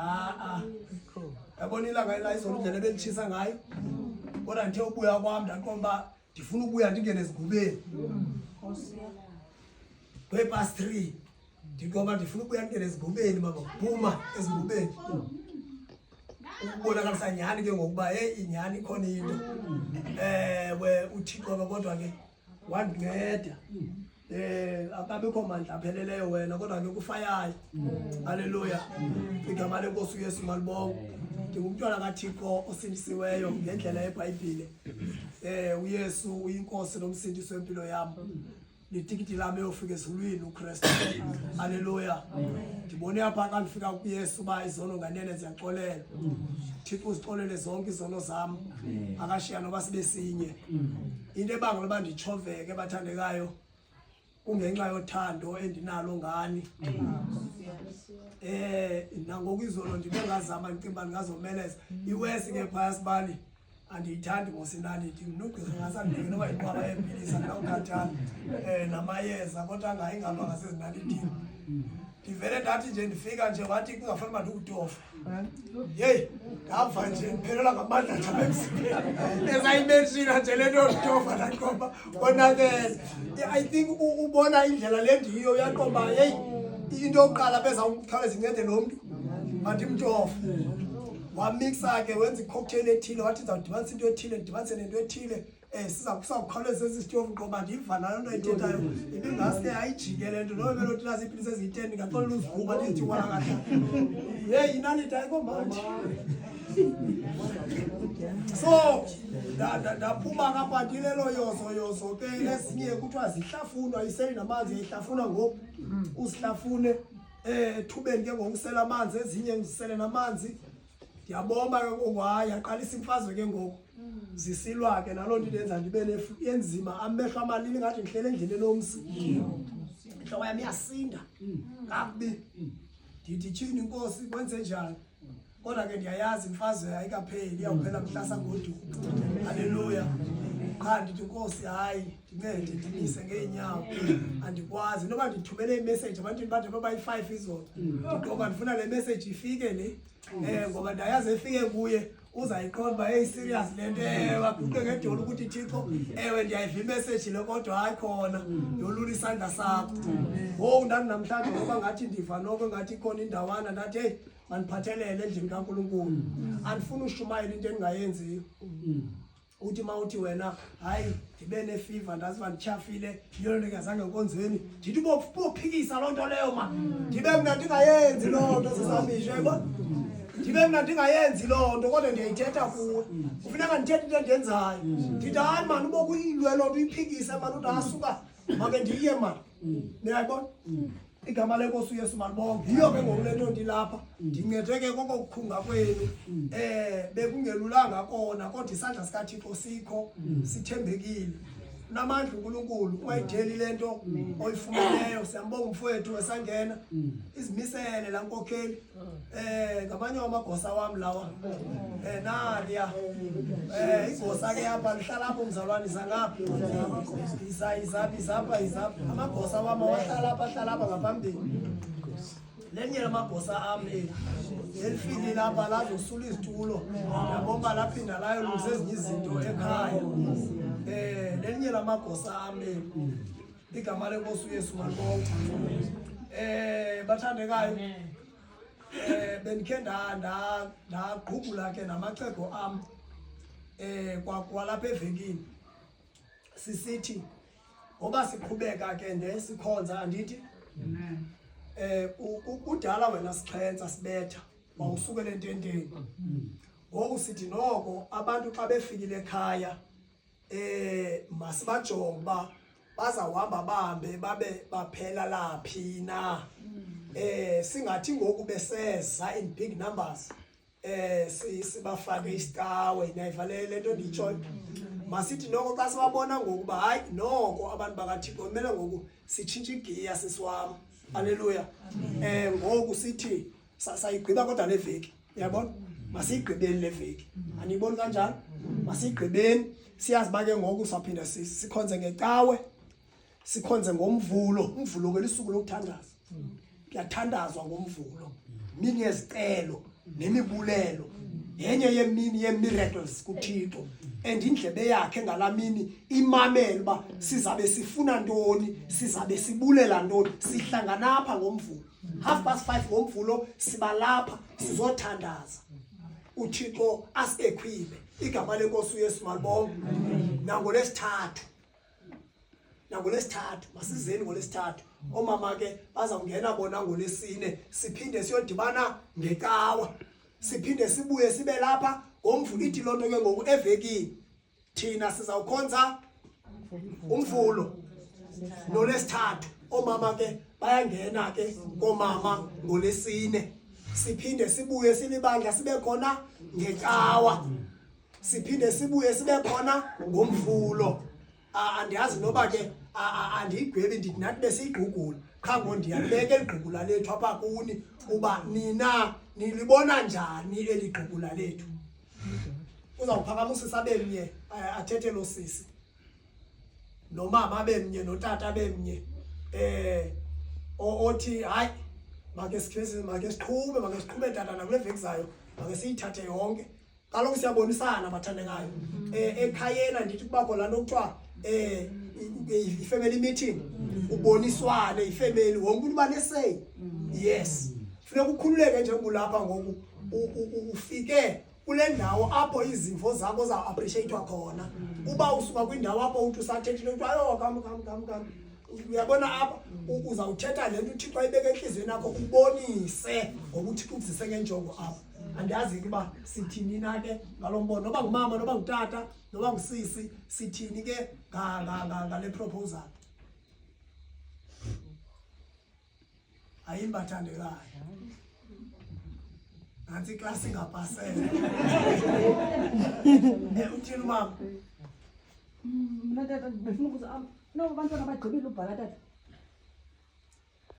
A-a. Yabona ilanga elayizolo indlela ebelitshisa ngayo. Kodwa ndithe ubuya kwam ndaqonda uba ndifuna ubuya ndingene ezingubeni. Ngee-past 3 ndingoba ndifuna ubuya ndingene ezingubeni mama, phuma ezingubeni. Ukubonakalisa nyhani ke ngokuba heyi nyhani ikhona into. Ewe uThixo ke kodwa ke wandinceda. Akabikho mandla apheleleyo wena kodwa ke kufayayo. Haleluya. Igama lenkosi uYesu malibongwe. Ndingumntwana kaThixo osindisiweyo ngendlela yeBhayibhile. UYesu uyinkosi nomsindisi wempilo yam. Litikiti lam eyofika ezulwini uKristu. Haleluya. Ndibone apha xa ndifika kuYesu uba izono nganene ziyaxolelwa. Thixo uzixolele zonke izono zam. Akashiya noba sibe sinye. Into ebangela uba nditshoveke bathandekayo kungenxa yothando endinalo ngani. Nangoku izolo ndibe ngazama ndicinga uba ndingazomeleza. Iwesi ke phaya sibali andiyithandi ngosinaliti mna ugqirha ngasandibeke noba yinqwaba yeepilisi andinawukhathala namayeza kodwa angayi ngapha ngasezinalitini. Ndivele ndathi nje ndifika nje wathi kungafani uba ndikutofe. Yeyi ndava nje ndiphelelwa ngamandla nje apha emzimbeni. Esayimenshina nje le nto yozitofa ndaqomba konakele. I think ubona indlela le ndiyiyo uyaqomba yeyi into yokuqala bezawukhawuleza incede lo mntu mandimtofe. Wamixa ke wenza icocktail ethile wathi ndizawudibanisa into ethile ndidibanise nento ethile. Siza kusawukhawuleza esi sitofu ngoba ndiva naloo nto ayithethayo ibingaske ayijike le nto noba belothi nazi iipilisi eziyi-10 ndingaxolela uzivuba ndizithi wala kahle. Yeyi inaliti ayikho mandi. So ndaphuma kapha ndilelo yozo yozo ke ezinye kuthiwa zihlafunwa ayiseli namanzi yayihlafuna ngoku uzihlafune ethubeni ke ngoku usela amanzi ezinye uzisele namanzi. Ndiyabomba ke ngoku hayi yaqalisa imfazwe ke ngoku zisilwa ke naloo nto indenza ndibe nefu enzima amehlo amalili ngathi ndihlele endleleni enomsi. Intloko yam iyasinda kakubi. Ndithi tyhini inkosi kwenze njani? Kodwa ke ndiyayazi imfazwe ayikapheli iyawuphela mhla sangoduka. Haleluya. Qha ndithi inkosi hayi ndincede ndimise ngeenyawo andikwazi noba ndithumele imessage ebantwini bade babayi-5 izolo. Ngoba ndifuna le message ifike le. Ngoba ndayazi efike kuye uzayiqonda uba hey serious le nto. Waguqe ngedolo ukuthi Thixo ewe ndiyayiva imessage le kodwa hayi khona yolula isandla sakho. Ngoku ndathi namhlanje ngoba ngathi ndiva noko ngathi ikhona indawana ndathi hey mandiphathelele endlini kaNkulunkulu. Andifuni ushumayela into endingayenziyo. Uthi uma uthi wena hayi ndibe nefiva ndaziva ndityhafile yiyo loo nto ngazange enkonzweni ndithi bophikisa loo nto leyo ma ndibe mna ndingayenzi loo nto sisamisho yayibona ndibe mna ndingayenzi loo nto kodwa ndiyayithetha kuwe kufuneka ndithethe into endiyenzayo ndithi hayi mani ubokuyilwe loo nto uyiphikise mani uthi asuka make ndiye mani niyayibona igama lenkosi uYesu malibonge. Yiyo ke ngoku le nto ndilapha ndincedwe ke koko kukhunga kwenu. Bekungelulanga kona kodwa isandla sikaThixo sikho sithembekile. Unamandla uNkulunkulu ungayideli le nto oyifumeneyo. Siyambonga umfowethu esangena izimisele laa nkokheli. Ngamanye wamagosa wam lawa. Naliya. Igosa ke apha lihlala apho mzalwane iza ngapha. Iza iza izapha izapha. Amagosa wam awahlala apha ahlala apha ngaphambili. Lenye lamagosa am eli. Elifikile apha lazosula izitulo. Ndiyabona laphinda layolungisa ezinye izinto ekhaya. Lelinye lamagosa am eli. Igama lenkosi uYesu malibongwe. Bathandekayo. Bendikhe ndagqugula ke namaxhego am kwalapha evenkini. Sisithi ngoba siqhubeka ke nde sikhonza andithi? Amen. Kudala wena sixhentsa sibetha wawusukela ententeni. Ngoku sithi noko abantu xa befikile ekhaya masibajonge uba bazawuhamba bahambe babe baphela laphi na. Singathi ngoku beseza in big numbers sibafake isicawe. Niyayiva le nto ndiyitshoyo? Masithi noko xa sibabona ngoku uba hayi noko abantu bakaThixo kumele ngoku sitshintshe igiya sisi wam. Haleluya. Ngoku sithi sayigqiba kodwa le veki. Uyabona? Masiyigqibeni le veki. Aniyiboni kanjalo? Masiyigqibeni. Siyazi uba ke ngoku sawuphinda sikhonze ngecawe, sikhonze ngoMvulo. UMvulo ke lisuku lokuthandaza. Kuyathandazwa ngoMvulo. Mini yezicelo. Nemibulelo yenye yemini ye-miracles kuThixo, and indlebe yakhe ngalaa mini imamele uba sizabe sifuna ntoni, sizabe sibulela ntoni. Sihlangana apha ngoMvulo 5:30. NgoMvulo sibalapha sizothandaza, uThixo asi-equipe. Igama leNkosi uYesu malibonke. Nangolwesithathu, nangolwesithathu masizeni ngolwesithathu. Oomama ke bazawungena bona ngolwesine. Siphinde siyodibana ngecawa, siphinde sibuye sibe lapha ngoMvulo. Ithi loo nto ke ngoku evekini thina sizawukhonza uMvulo nolwesithathu. Oomama ke bayangena ke koomama ngolwesine. Siphinde sibuye silibandla sibe khona ngecawa, siphinde sibuye sibe khona ngoMvulo. Andiyazi noba ke andiyigwebi, ndithi nathi besiyigqugula qha ngo ndiyalibeka eli gqugula lethu apha kuni uba nina nilibona njani eli gqugula lethu. Uzawuphakama usisi abe mnye, athethe lo sisi, nomama abe mnye, notata abe mnye, othi hayi, make sikhe make siqhube tata, nakule veki zayo make siyithathe yonke. Kaloku siyabonisana, bathandekayo. Ekhayeni andithi kubakho laa nto kuthiwa i-family meeting, uboniswane ifemeli, wonke umntu uba ne-say. Yes, funeka ukhululeke njengolapha ngoku ufike kule ndawo apho izimvo zakho za-appreciatwa khona. Uba usuka kwindawo apho uthi usathethile kuthiwa ayo, kam kam kam kam, uyabona apha uzawuthetha le nto uThixo ayibeke entliziyweni yakho, ubonise ngoba uThixo ukuzise ngenjongo apha. Andiyazi ke uba sithini na ke ngalo mbono, noba ngumama, noba ngutata, noba ngusisi, sithini ke ngale proposal? Ayini, bathandekayo, nantsi iklasi ingapasela. Uthini umama? Mna tata befuna ukuza no, abantwana bagqibile ubhala, tata.